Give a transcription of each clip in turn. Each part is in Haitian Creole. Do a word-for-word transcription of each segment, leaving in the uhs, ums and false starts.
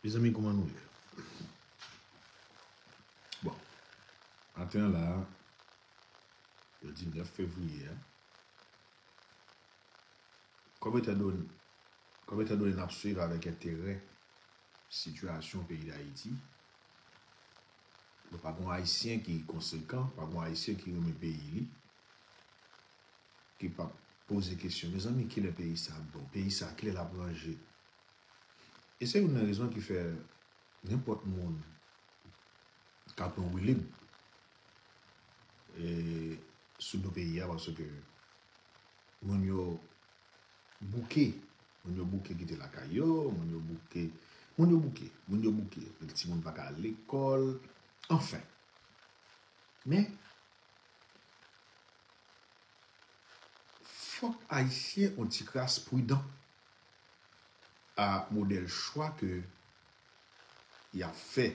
Mezanmi, kòman nou ye? Bon, maten an la, jodi nèf fevriye a, kòm etandone, kòm etandone n ap swiv avèk enterè sitiyasyon peyi Dayiti, bon, pa gon Ayisyen ki konsekan, pa gon Ayisyen ki renmen peyi li, ki p ap poze kesyon, mezanmi, kilè peyi sa ap bon? Peyi sa, kilè l ap ranje? E se youn nan rezon ki fè nenpòt moun ka pran woulib e, sou do peyi a, paske moun yo bouke. Moun yo bouke kite lakay yo, moun yo bouke, moun yo bouke, moun yo bouke. Anpil timoun pa ka al lekòl, anfen. Men, fòk Ayisyen on ti kras pridan a modèl chwa ke y ap fè.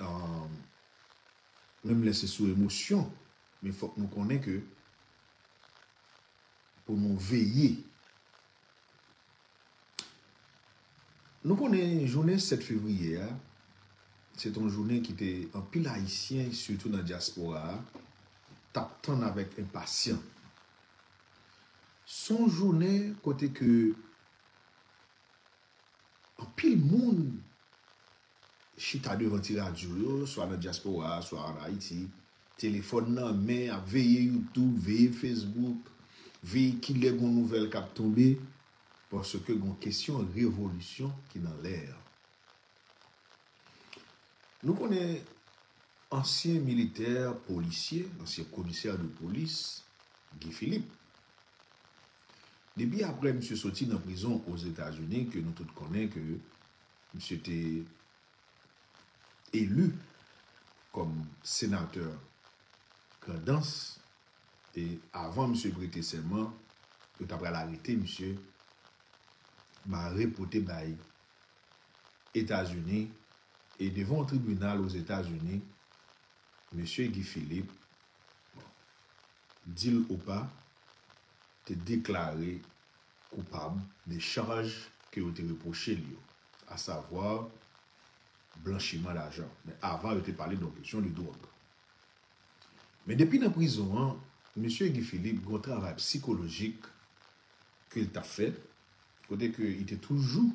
Ahn, menm lè se sou emosyon, men fòk nou konnen ke pou nou veye. Nou konnen jounen sèt fevriye a, se te yon jounen ki te anpil Ayisyen, sitou nan dyaspora a, t ap tann avèk enpasyan. Se yon jounen kote ke anpil moun chita devan ti radyo yo, swa nan dyaspora, swa ann Ayiti, telefòn nan men, ap veye YouTube, veye Facebook, veye kilè gon nouvèl k ap tonbe, paske gon kesyon revolisyon ki nan lè a. Nou konnen ansyen militè, polisye, ansyen komisè de polis, Guy Philippe. Depi apre misye soti nan prizon Ozetazini, ke nou tout konnen ke misye te eli kòm senatè Grandans, e avan misye prete sèman, yo ta pral arete misye, mare pote bay Etazini, e devan yon tribinal Ozetazini, mesye Guy Philippe, bon, deal ou pa, te deklare koupab de chaj ke yo te repwoche l yo, asavwa blanchiman lajan. Men avan, yo te pale de yon kesyon de dwòg. Men depi nan prizon an, mesye Guy Philippe gen yon travay sikolojik ke l t ap fè, kote ke li te toujou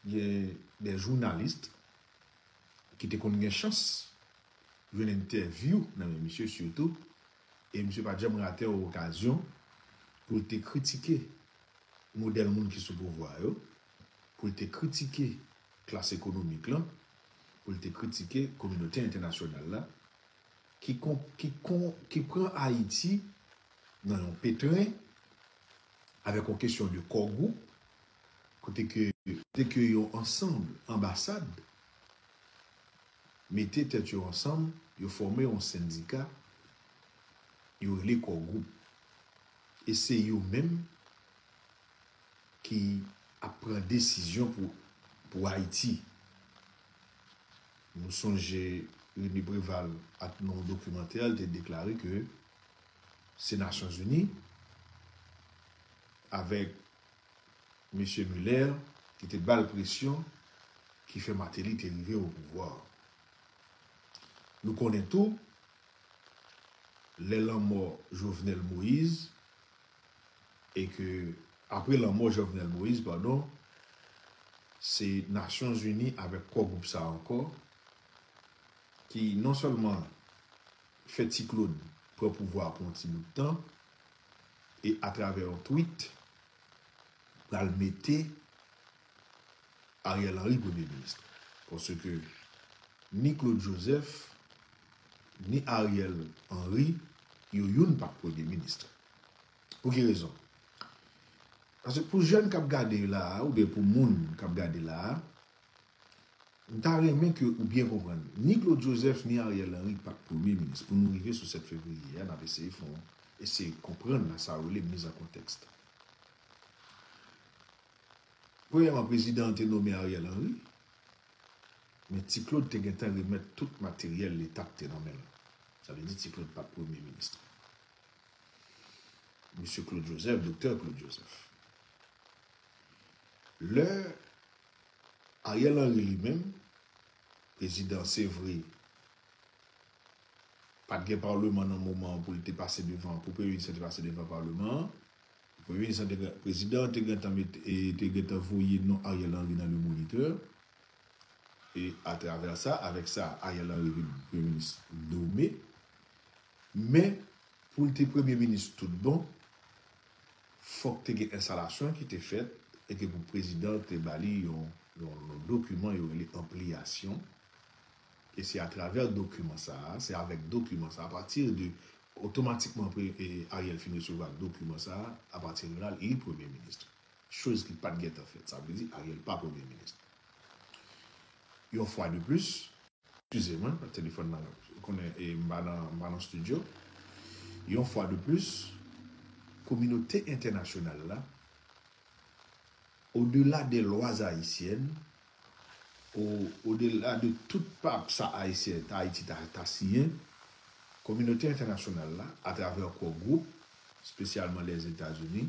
gen de jounalis ki te konn gen chans jwenn entèvyou nan men misye sitou, e misye pa t janm rate yon okazyon pou l te kritike modèl moun ki sou pouvwa yo, pou l te kritike klas ekonomik lan, pou l te kritike kominote entènasyonal la, ki kon, ki kon, ki pran Ayiti nan yon petren avèk yon kesyon de kò gwoup, kote ke, kote ke yon ansanm anbasad mete tèt yo ansanm, yo fòme yon sendika, yo rele kò gwoup. E se yo menm ki ap pran desizyon pou, pou Ayiti. Nou sonje René Préval, at nan yon dokimantè, l te deklare ke se Nasyonzini, avèk mesye Muller, ki te ba l presyon, ki fè Martelly te rive o pouvwa. Nou konnen tou, lè lanmò Jovenel Moïse, e ke, apre lanmò Jovenel Moïse, padon, se Nasyonzini avèk kò gwoup sa ankò, ki non sèlman fè Ti Claude pran pouvwa pou yon ti bout tan, e atravè yon tweet, pral mete Ariel Henry premye minis. Paske ni Claude Joseph, ni Ariel Henry, yo youn p ap premye minis. Pou ki rezon? Paske pou jèn k ap gade la a, oubyen pou moun k ap gade la a, m ta renmen ke ou byen konprann. Ni Claude Joseph, ni Ariel Henry pa t premye minis. Pou nou rive sou sèt fevriye a, n ap eseye fè yon, eseye konprann nan sa yo rele miz an kontèks. Premyèman, prezidan an te nonmen Ariel Henry, men Ti Claude te gentan remèt tout materyèl Leta k te nan men l. Sa vle di Ti Claude pa t premye minis. Mesye Claude Joseph, Doktè Claude Joseph. Lè Ariel Henry li menm, prezidan, se vre, pa t gen palman nan moman an pou l te pase devan, pou premye minis te pase devan palman an. Premye minis te gen, prezidan te gentan met, e, te gentan voye non Ariel Henry nan Le Moniteur. E atravè sa, avèk sa, Ariel Henry vin premye minis nome. Men, pou l te premye minis tout bon, fòk te gen enstalasyon ki te fèt e ke pou prezidan te ba li yon, yon, yon dokiman yo rele anpliyasyon. E se atravè dokiman sa a, se avèk dokiman sa a, apati de, otomatikman apre, e, Ariel fin resevwa dokiman sa a, apati de la, li premye minis. Choz ki pa t gentan fèt. Sa vle di Ariel pa premye minis. Yon fwa de plis, eskize mwen, telefòn nan, ou konnen, e, m pa nan, m pa nan studio. Yon fwa de plis, kominote entènasyonal la, au-delà des lois haïtiennes, au, au-delà de tout pap sa Ayisyen, Ayiti ta, ta siyen, kominote entènasyonal la, atravè Core Group, espesyalman Lèzetazini,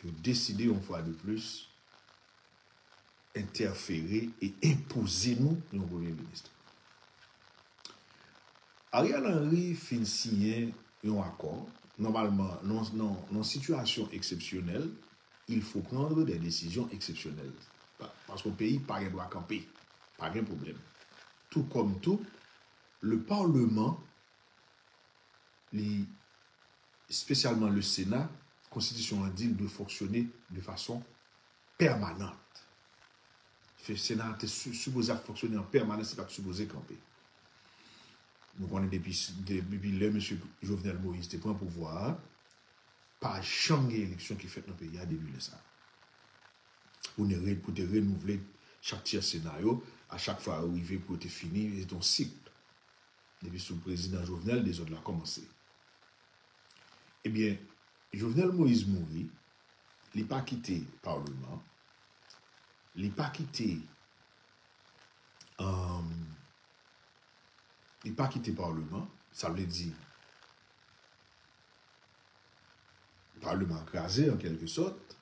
yo deside yon fwa de plis entèfere e enpoze nou yon premye minis. Ariel Henry fin siyen yon akò. Nòmalman, nan, nan, nan sitiyasyon eksepsyonèl, il faut prendre des décisions exceptionnelles. Pa-, paske yon peyi pa gen dwa kanpe. Pa gen pwoblèm. Tou kòm tou, le Parlement, li, espesyalman le Sénat, konstitisyon an di l dwe fonksyone de fason pèmanant. Fe-, Sena a te su-, sipoze ap fonksyone an pèmanans, li pa t sipoze kanpe. Nou konnen depi, de-, depi lè mesye Jovenel Moïse te pran pouvwa a, pa janm gen eleksyon ki fèt nan peyi a depi lè sa a. Pou ne re-, pou te renouvle chak tyè Sena yo, a chak fwa yo rive pou yo te fini, se te yon sik. Depi sou prezidan Jovenel, dezòd la kòmanse. Ebyen, Jovenel Moïse mouri, li pa kite palman, li pa kite, um, li pa kite palman, sa vle di, palman an kraze an kèlke sòt.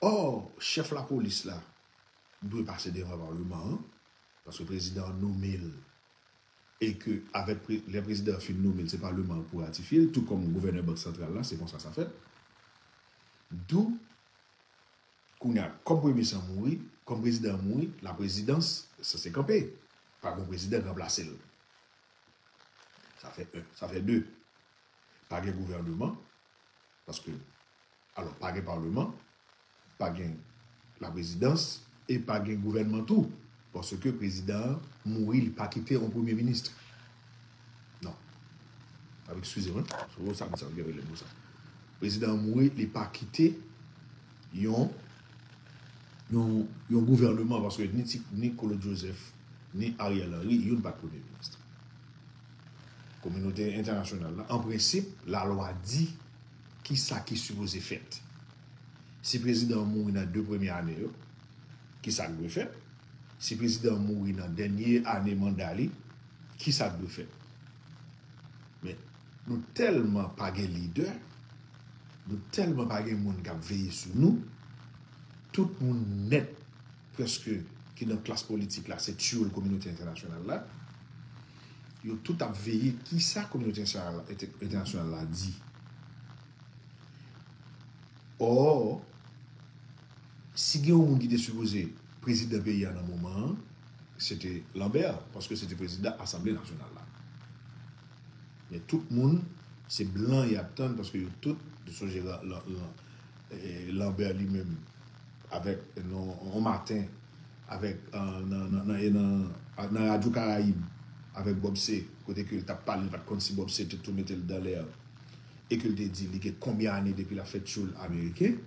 Ò, chèf lapolis la dwe pase devan palman an, paske prezidan an nome l, e ke avèk pre-, lè prezidan an fin nome l, se palman an pou ratifye l, tou kòm gouvènè Bank Santral la, se konsa sa fèt. Dou, kounye a, kòm premye minis an mouri, kòm prezidan an mouri, laprezidans sanse kanpe. Pa gen prezidan k ranplase l. Sa fè en, sa fè de. Pa gen gouvèneman, paske, alò, pa gen palman, pa gen laprezidans, e pa gen gouvènman tou, paske prezidan an mouri, li pa kite yon premye minis. Non. Ap eskize mwen, se sa m sanble rele mo sa. Prezidan an mouri, li pa kite yon, yon, yon gouvèneman, paske ni ti, ni Claude Joseph, ni Ariel Henry, youn pa t premye minis. Kominote entènasyonal la, an prensip, lalwa di kisa ki sipoze fèt. Si prezidan an mouri nan de premye ane yo, kisa k dwe fèt? Si prezidan an mouri nan dènye ane manda li, kisa k dwe fèt? Men, nou tèlman pa gen lidè, nou tèlman pa gen moun k ap veye sou nou, tout moun nèt, prèske, ki nan klas politik la, se tyoul kominote entènasyonal la, yo tout ap veye kisa kominote entènasyonal la, entè-, entènasyonal la di. Ò, si gen yon moun ki te sipoze prezidan peyi a nan moman an, se te Lambert, paske se te prezidan Asanble Nasyonal la. Men tout moun, se blan y ap tann, paske yo tout, nou sonje la, la, la, eh, Lambert li menm, avèk, nan yon maten, avèk, eh, nan, nan, nan, nan, nan Radyo Karayib, avèk Bob C, kote ke l t ap pale, li pa t konn si Bob C te tou mete l dan lè a, e ke l te di li gen konbyen ane depi l ap fè tchoul ameriken,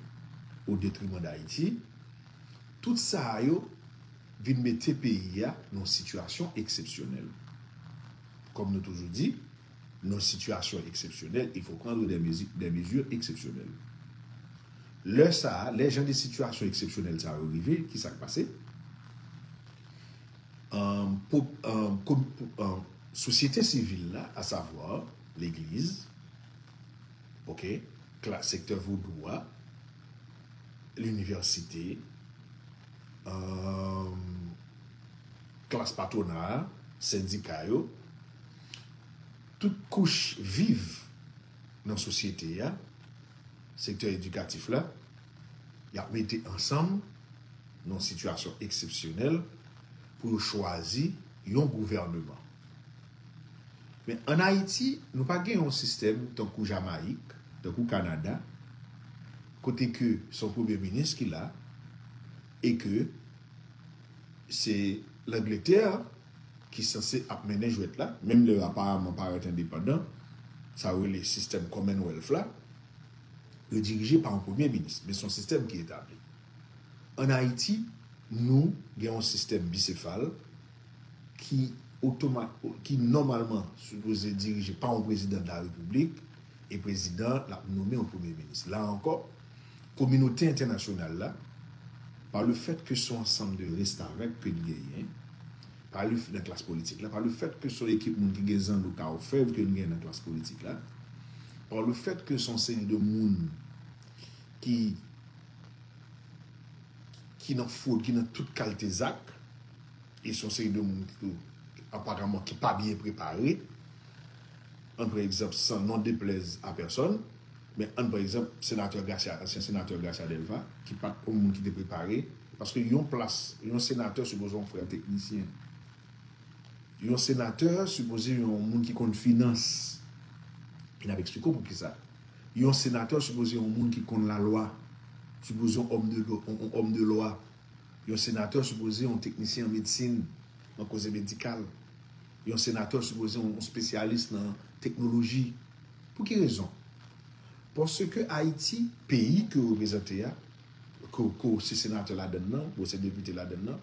o detriman d Ayiti. Tout sa a yo vin mete peyi a nan yon sitiyasyon eksepsyonèl. Kòm nou toujou di, nan yon sitiyasyon eksepsyonèl, il faut prendre des mezi-, des mesures exceptionnelles. Lè sa a, lè jan de sitiyasyon eksepsyonèl sa yo rive, ki sa k pase? Ann, po-, ann, ko-, ann, sosyete sivil la, asavwa legliz, oke, kla-, sektè vodou a, linivèsite, um, klas patwona a, sendika yo, tout kouch viv nan sosyete a, sektè edikatif la, y ap mete ansanm nan yon sitiyasyon eksepsyonèl pou yo chwazi yon gouvèneman. Men ann Ayiti, nou pa gen yon sistèm tankou Jamayik, tankou Kanada, kote ke se yon premye minis ki la, e ke se Langletè ki sanse ap mennen jwèt la, menm lè yo aparaman parèt endepandan, sa yo rele sistèm Commonwealth la, yo dirije pa yon premye minis, men se yon sistèm ki etabli. Ann Ayiti, nou gen yon sistèm bisefal ki otoma-, ki nòmalman sipoze dirije pa yon prezidan de la repiblik, e prezidan l ap nonmen yon premye minis. La ankò, kominote entènasyonal la, pa le fèt ke se yon ansanm de restavèk ke n genyen, pa le, nan klas politik la, pa le fèt ke se yon ekip moun ki gen zanno ka ofèv ke n gen nan klas politik la, pa le fèt ke se yon seri de moun ki, ki nan fwod, ki nan tout kalte zak, e se yon seri de moun ki, aparaman, ki pa byen prepare. Ann pran egzanp, sans non déplaise à personne, men ann pran egzanp, senatè Gracia, ansyen senatè Gracia Delva, ki pa t yon moun ki te prepare, paske yon plas, yon senatè sipoze yon frè teknisyen. Yon senatè sipoze yon moun ki konn finans. E n ap eksplike w poukisa. Yon senatè sipoze yon moun ki konn lalwa, sipoze yon òm de, yon, yon òm de lwa. Yon senatè sipoze yon teknisyen an medsin, an koze medikal. Yon senatè sipoze yon, yon espesyalis nan teknoloji. Pou ki rezon? Paske Ayiti, peyi ke w reprezante a, ke, ke w se senatè ladann nan, ke w se depite ladann nan,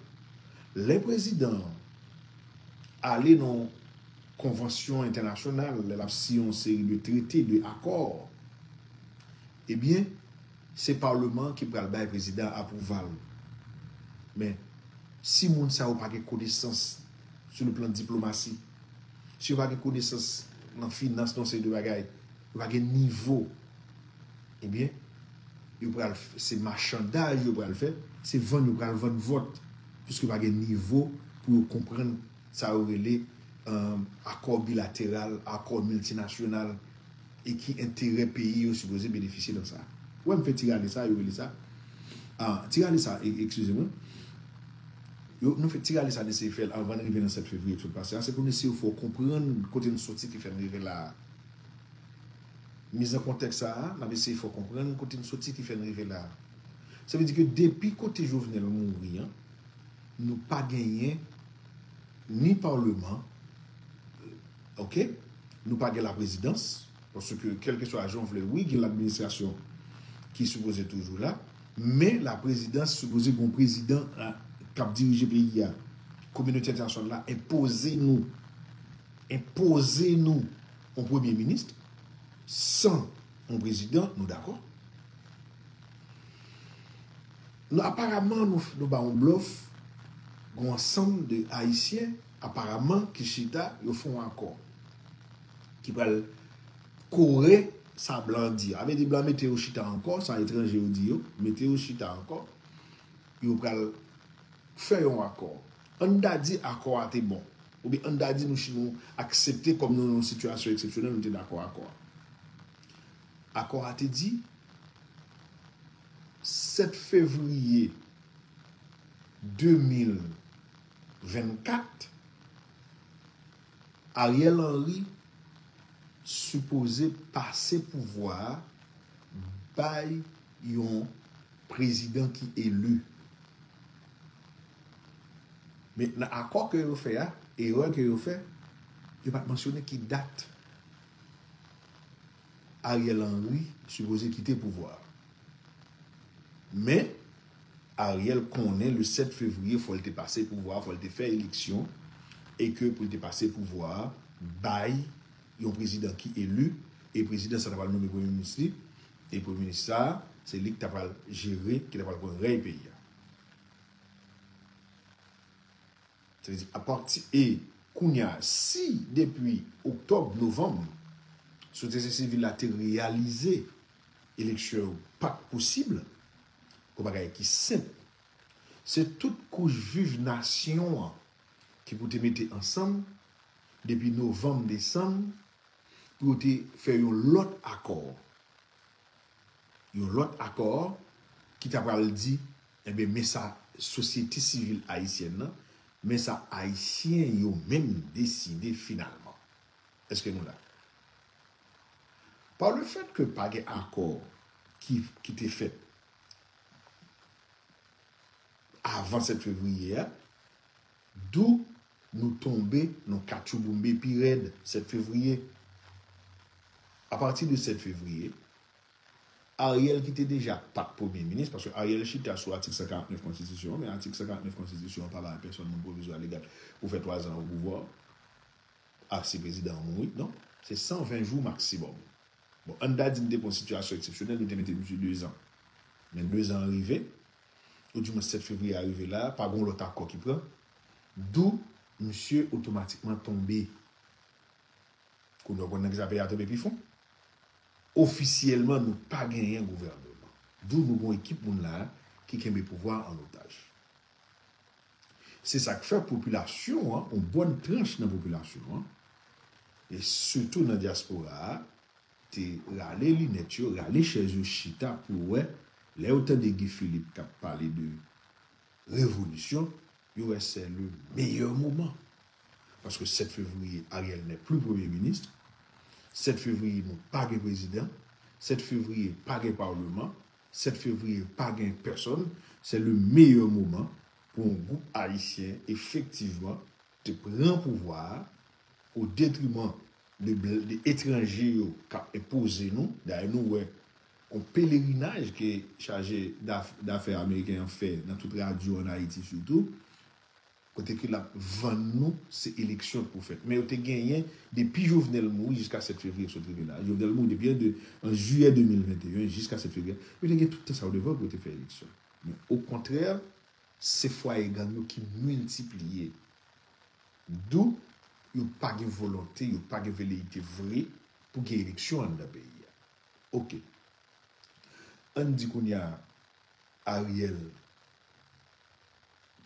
lè prezidan an ale nan konvansyon entènasyonal, lè l ap siyen yon seri de trete, de akò, ebyen, se palman an ki pral bay prezidan an apwouval. Men, si moun sa yo pa gen konesans sou le plan diplomasi, si yo pa gen konesans nan finans, nan seri de bagay, yo pa gen nivo, ebyen, yo pral f-, se machandaj yo pral fè, se vann yo pral vann vòt, piske yo pa gen nivo pou yo konprann sa yo rele, um, akò bilateral, akò miltinasyonal, e ki enterè peyi yo sipoze benefisye nan sa. Ou wè m fè ti rale sa, yo rele sa. Ah, ti rale sa, e-, eskize mwen. Yo, nou fè ti rale sa, n eseye fè l anvan n rive nan sèt fevriye k sot pase a. Se pou n eseye fè w konprann kote n soti ki fè n rive la a. Miz an kontèks sa a, n ap eseye fè w konprann kote n soti ki fè n rive la a. Sa vle di ke depi kote Jovenel mouri an, nou pa genyen ni palman, oke? Nou pa gen laprezidans, paske kèlkeswa jan w vle, wi, gen ladministrasyon ki sipoze toujou la, men laprezidans sipoze gen yon prezidan, a, k ap dirije peyi a. Kominote entènasyonal la enpoze nou, enpoze nou yon premye minis san yon prezidan, nou dakò? Nou, aparaman, nou, nou ba yon blòf, gen yon ansanm de Ayisyen, aparaman, ki chita, yo fè yon akò ki pral kore sa blan an di a. Sa vle di blan mete yo chita ankò, sa etranje yo di yo, mete yo chita ankò, yo pral fè yon akò. Ann ta di akò a te bon, oubyen ann ta di nou, nou aksepte kòm nou nan yon sitiyasyon eksepsyonèl, nou te dakò akò a. Akò a te di, sèt fevriye de mil vennkat, Ariel Henry sipoze pase pouvwa a bay yon prezidan ki eli. Men nan akò ke yo fè a, erè ke yo fè, yo pa t mansyone ki dat Ariel Henry sipoze kite pouvwa a. Men, Ariel konnen le sèt fevriye, fò l te pase pouvwa a, fò l te fè eleksyon, e ke pou l te pase pouvwa a, bay yon prezidan ki eli, e prezidan sa ta pral nonmen premye minis li, e premye minis sa a, se li ki ta pral jere, ki ta pral pran rèy peyi a. Sa vle di, apati, e kounye a, si depi oktòb, novanm, sosyete sivil la te reyalize eleksyon yo pa t posib, yon bagay ki senp, Se tout kouch viv nasyon an ki pou te mete ansanm depi novanm, desanm, pou yo te fè yon lòt akò. Yon lòt akò ki ta pral di, enben, men sa sosyete sivil ayisyèn nan, men sa Ayisyen yo menm deside finalman. Èske nou la? Pa le fèt ke pa gen akò ki, ki te fèt avan sèt fevriye a, dou nou tonbe nan katchouboumbe pi rèd sèt fevriye. Apati de sèt fevriye, Ariel ki te deja pa t premye minis, paske Ariel chita sou atik san karant nèf konstitisyon an, men atik san karant nèf konstitisyon an pa bay pèsonn moun pwovizwa legal pou fè twa zan o pouvwa a si prezidan an mouri, non? Se san ven jou maksimòm. Bon, ann ta di n te pran sitiyasyon eksepsyonèl, nou te mete misye de zan. Men de zan an rive, oudimwens sèt fevriye a rive la, pa gen lòt akò ki pran, dou misye otomatikman tonbe. Kounye a w konn nan ki sa peyi a tonbe pi fon. Ofisyèlman, nou pa genyen gouvènman. Dou nou gon ekip moun la ki kenbe pouvwa an otaj. Se sa k fè popilasyon an, yon bòn tranch nan popilasyon an, e sitou nan dyaspora a, te rale linèt yo, rale chèz yo chita pou wè, lè yo tande Guy Philippe k ap pale de revolisyon, yo wè c'est le meilleur moment. Paske sèt fevriye, Ariel n'est plus Premier ministre. Sèt fevriye, nou pa gen prezidan. Sèt fevriye, pa gen palman. Sèt fevriye, pa gen pèsonn. C'est le meilleur moment pou yon gwoup ayisyen efektivman te pran pouvwa a o detriman de, de etranje yo k ap enpoze nou. Dayè, nou wè yon pelerinaj ke chaje daf, dafè ameriken an fè nan tout radyo an Ayiti sitou, kote ke l ap vann nou se eleksyon k pou fèt. Men yo te genyen depi Jovenel mouri jiska sèt fevriye k sot rive la. Jovenel mouri depi an de, an jiyè de mil venteyen jiska sèt fevriye. Yo te gen tout tan sa yo devan pou yo te fè eleksyon. Men okontrè, se fwaye gang yo ki miltipliye. Dou yo pa gen volonte, yo pa gen veleyite vre pou gen eleksyon anndan peyi a. Oke. Ann di kounye a Ariel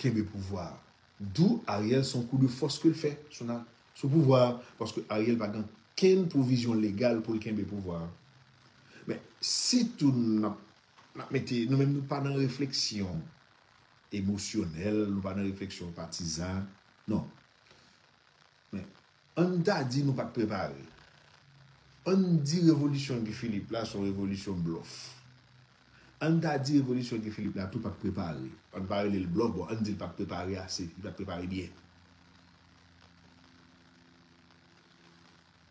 kenbe pouvwa a. Dou Ariel se yon kou de fòs ke l fè sou na, sou pouvwa a, paske Ariel pa gen okenn pwovizyon legal pou l kenbe pouvwa a. Men, sitou n ap, n ap mete, nou menm nou pa nan refleksyon emosyonèl, nou pa nan refleksyon patizan, non. Men, ann ta di nou pa t prepare. Ann di revolisyon Guy Philippe la se yon revolisyon blòf. Ann ta di revolisyon Guy Philippe la tou pa t prepare. Ann pa rele l blòf, bon, ann di l pa t prepare ase, li pa t prepare byen.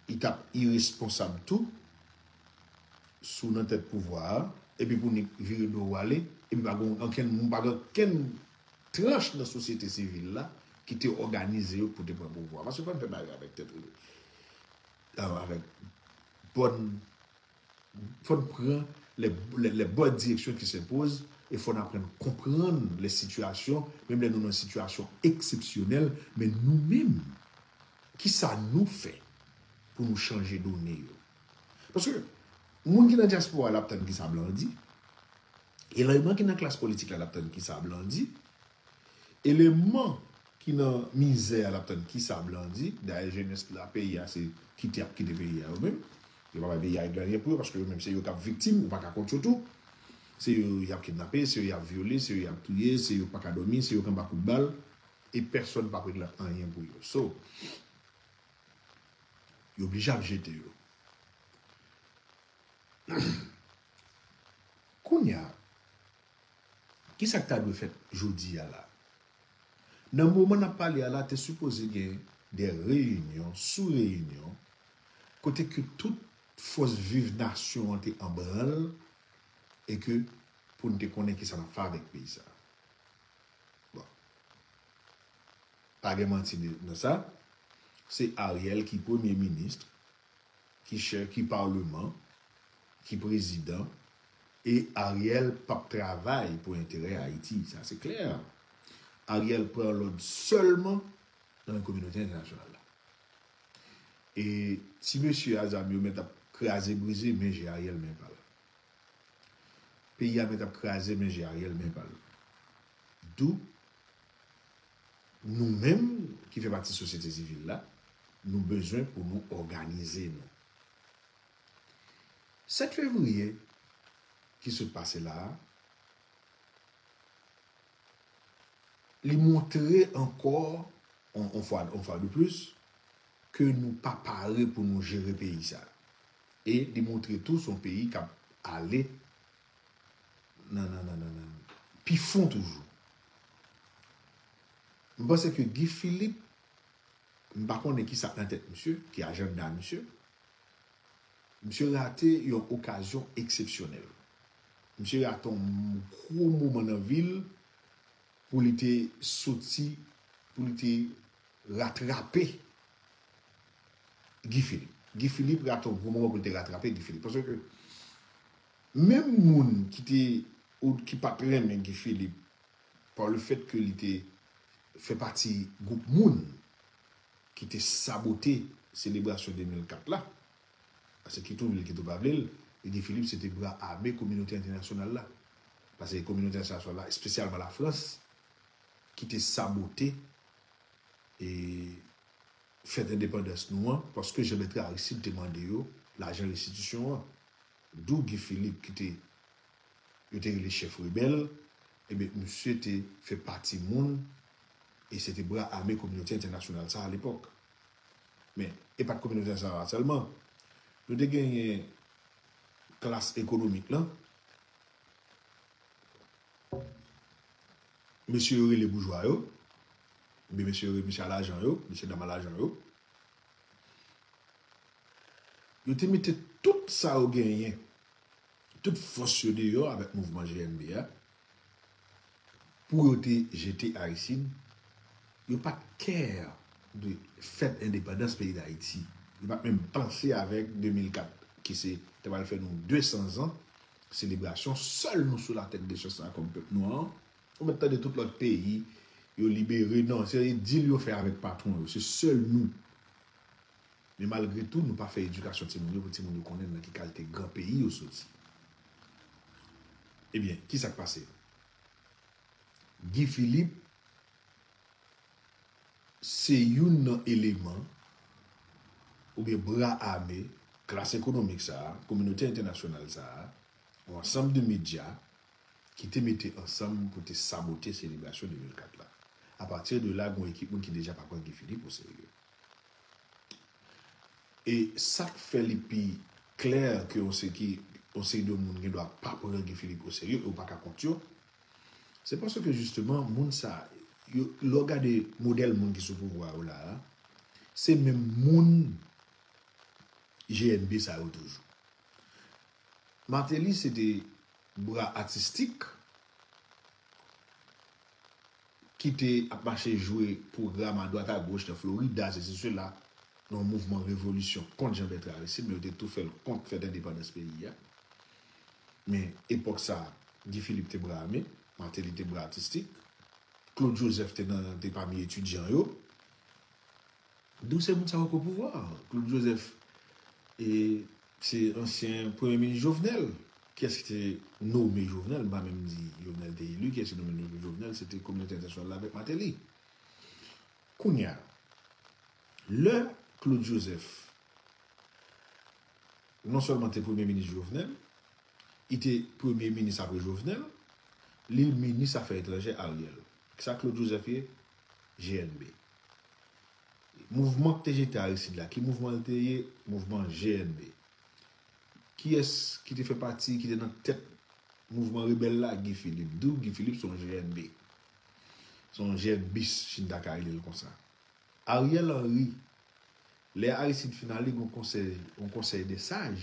Li t ap iresponsab tou si w nan tèt pouvwa a, epi pou nèg vire do w ale, epi pa gen okenn, pa gen okenn tranch nan sosyete sivil la ki te òganize yo pou te pran pouvwa. Paske fò n fè bagay avèk tèt, avèk bòn, fò n pran les, les, les bonnes directions qui s'imposent e fò n aprann konprann les situations, menm lè nou nan sitiyasyon eksepsyonèl, men nou menm, kisa nou fè pou nou chanje done yo? Paske moun ki nan dyaspora a l ap tann kisa blan an di. Eleman ki nan klas politik la, l ap tann kisa blan an di. Eleman ki nan mizè a, l ap tann kisa blan an di. Dayè, jenès la, peyi a, se kite y ap kite peyi a yo menm. Yo pa bay peyi a règle anyen pou yo, paske yo menm, se yo k ap viktim, ou pa ka kont yo tou. Se yo y ap kidnape, se yo y ap vyole, se yo y ap touye, se yo pa ka dòmi, se yo k anba kout bal. E pèsonn p ap regle anyen pou yo. So, yo blije ap jete yo. Kounye a, kisa k ta dwe fèt jodi a la? Nan moman n ap pale a la, te sipoze gen de reyinyon sou reyinyon, kote ke tout fòs viv nasyon an te anbranl, e ke pou n te konnen kisa n ap fè avèk peyi sa a. Bon. Pa gen manti nan sa. Se Ariel ki premye minis, ki chèf, ki palman, ki prezidan, e Ariel p ap travay pou enterè Ayiti. Sa se klè. Ariel pran lòd sèlman nan men kominote entènasyonal la. E ti mesye a zam yo mèt ap kraze brize, men je Ariel men pa l. Peyi a mèt ap kraze, men je Ariel men pa l. Dou, nou menm ki fè pati sosyete sivil la, nou bezwen pou nou òganize nou. Sèt fevriye ki sot pase la a, li montre ankò, on, on fwa, on fwa de plis, ke nou pa pare pou nou jere peyi sa. E li montre tou se yon peyi k ap ale nan, nan, nan, nan, nan, pi fon toujou. M panse ke Guy Philippe, m pa konnen ki sa k nan tèt misye, ki ajanda misye. Misye rate yon okazyon eksepsyonèl. Misye rate yon gwo moman nan vi l pou li te soti, pou li te ratrape Guy Philippe. Guy Philippe rate yon gwo moman pou li te ratrape Guy Philippe. Paske menm moun ki te, ou ki pa t renmen Guy Philippe, pa le fèt ke li te fè pati gwoup moun ki te sabote selebrasyon de mil kat la, paske kit ou vle l, kit ou pa vle l, Guy Philippe se te bra ame kominote entènasyonal la. Paske kominote entènasyonal la, espesyalman Lafrans, ki te sabote e fèt endepandans nou an, paske Jean Bertrand Aristide te mande yo lajan restitisyon an. Dou Guy Philippe ki te, yo te rele chèf rebèl, ebyen, misye te fè pati moun, e se te bra ame kominote entènasyonal sa a lepòk. Men, e pa t kominote entènasyonal la sèlman. Nou te genyen klas ekonomik lan, mesye yo rele boujwa yo, oubyen mesye yo rele mesye a lajan yo, mesye dam a lajan yo, yo te mete tout sa yo genyen, tout fòs yo deyò avèk mouvman G N B a, pou yo te jete Aristide. Yo pa t care de fèt endepandans peyi Dayiti. Yo pa t menm panse avèk de mil kat, ki se, te pral fè nou de san zan selebrasyon, sèl nou sou latèt de syans la kòm pèp nwa an. Ou mèt tande tout lòt peyi, yo libere, non, se dil yo fè avèk patwon yo, se sèl nou. Men malgre tou, nou pa fè edikasyon timoun yo pou timoun yo konnen nan ki kalite gran peyi yo soti. Ebyen, ki sa k pase? Guy Philippe se youn nan eleman oubyen bra ame klas ekonomik sa a, kominote entènasyonal sa a, yon ansanm de medya ki te mete ansanm pou te sabote selebrasyon de mil kat la. Apati de la, gen yon ekip moun ki deja pa pran Guy Philippe o serye. E sa k fè li pi klè ke yon se ki, yon seri de moun gen dwa pa pran Guy Philippe o serye, e ou pa ka kont yo, se paske jisteman, moun sa, yo, lè w gade modèl moun ki sou pouvwa yo la a, se menm moun G N B sa yo toujou. Martelly se te bra atistik ki te ap mache jwe pwogram adwat agoch nan Florida, sesi sela, nan yon mouvman revolisyon kont Jean Bertrand Aristide, men yo te tou fè l kont fèt endepandans peyi a. Men epòk sa a, Guy Philippe te bra ame, Martelly te bra atistik, Claude Joseph te nan, te pami etidyan yo. Dou se moun sa yo k o pouvwa. Claude Joseph, e, se ansyen premye minis Jovenel. Kiyès ki te nome Jovenel? M pa menm di Jovenel te eli. Kiyès ki nome Jovenel? Se te kominote entènasyonal la avèk Martelly. Kounye a, lè Claude Joseph non sèlman te premye minis Jovenel, li te premye minis apre Jovenel, li minis afè etranjè Ariel. Kisa Claude Joseph ye? G N B. Mouvman k te jete Aristide la, ki mouvman l te ye? Mouvman G N B. Kiyès ki te fè pati, ki te nan tèt mouvman rebèl la? Guy Philippe. Dou Guy Philippe se yon G N B. Se yon G N bis, si n ta ka rele l konsa. Ariel Henry, lè Aristide fin ale, gen yon konsèy, yon konsèy de saj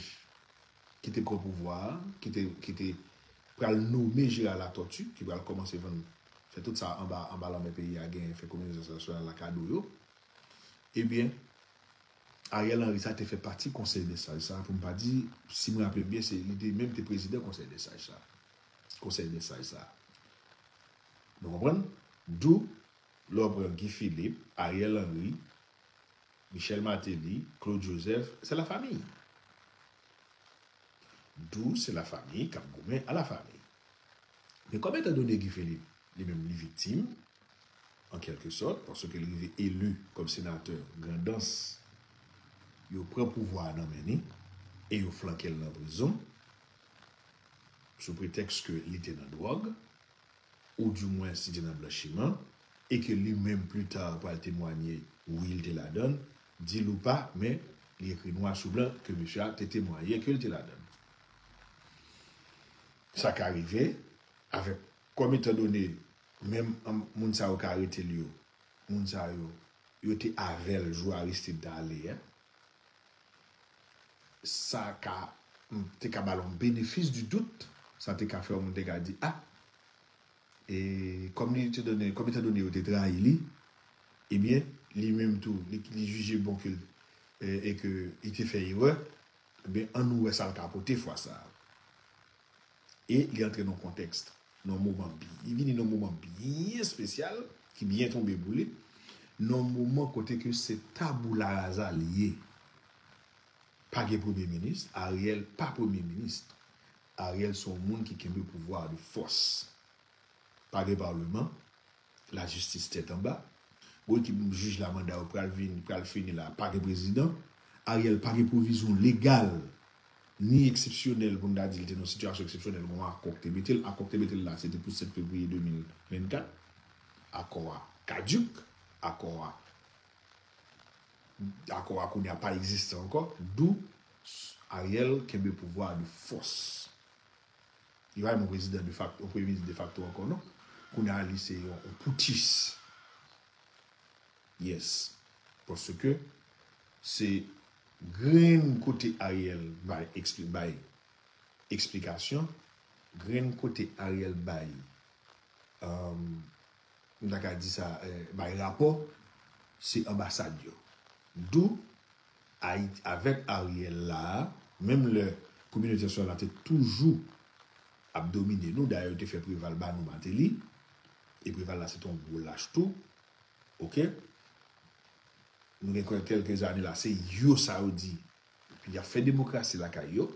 ki te pran pouvwa a, ki te, ki te pral nome Gérard Latortue, ki pral kòmanse vann, fè tout sa anba, anba lanmè peyi a genyen, fè kominote entènasyonal la kado yo. Ebyen, Ariel Henry sa te fè pati konsèy de saj sa, pou m pa di, si m raple m byen, se li te menm te prezidan konsèy de saj sa. Konsèy de saj sa. Nou konprann? Dou, lè w pran Guy Philippe, Ariel Henry, Michel Martelly, Claude Joseph, se lafanmi. Dou se lafanmi k ap goumen a lafanmi. Men kòm etan done Guy Philippe, li menm li viktim, an kèlke sòt, paske li rive eli kòm senatè Grandans, yo pran pouvwa a nan men li e yo flanke l nan prizon sou pretèks ke li te nan dwòg, oudimwens li te nan blanchiman, e ke li menm pli ta pral temwanye wi, li te ladan l, di l ou pa, men li ekri nwa sou blan ke mesye a te temwanye ke l te ladan l. Sa ka rive avèk, kòm etan done, menm moun sa yo ka arete l yo, moun sa yo, yo te avè l jou Aristide t ale a. Sa ka, te ka ba l yon benefis di dout, sa te ka fè yon moun te ka di, a, e kòm li te done, kòm etan done yo te trayi li, ebyen, li menm tou, li, li jije bon ke, e, e ke li te fè erè, ebyen, ann nou wè sa l ka pote fwa sa a. E li antre nan yon kontèks, nan yon moman, li vini nan yon moman byen espesyal, ki byen tonbe pou li, nan yon moman kote ke se tabula rasa li ye. Pa gen premye minis, Ariel pa premye minis. Ariel se yon moun ki kenbe pouvwa de fòs. Pa gen palman, lajistis tèt anba. Gon ekip jij la manda yo pral vin, pral fini la, pa gen prezidan. Ariel pa gen pwovizyon legal, ni eksepsyonèl pou n ta di l te nan sitiyasyon eksepsyonèl, gon akò k te mete l. Akò k te mete l la, se te pou sèt fevriye de mil vennkat. Akò a kadik, akò a, akò a kounye a pa egziste ankò, dou Ariel kenbe pouvwa a de fòs. Li pa yon prezidan de facto, yon premye minis de facto ankò, non. Kounye a, li se yon, yon poutchis. Yes. Paske se grenn kote Ariel bay, ekspli-, bay eksplikasyon, grenn kote Ariel bay, um, m ta ka di sa, eh, bay rapò, se anbasad yo. Dou, Ayiti, avèk Ariel la, menm lè kominote entènasyonal la te toujou ap domine nou, dayè yo te fè Preval ba nou Martelly, e Preval la se te yon gwo lach tou, oke? Nou gen kèlke zane la, se yo sa yo di, y ap fè demokrasi lakay yo,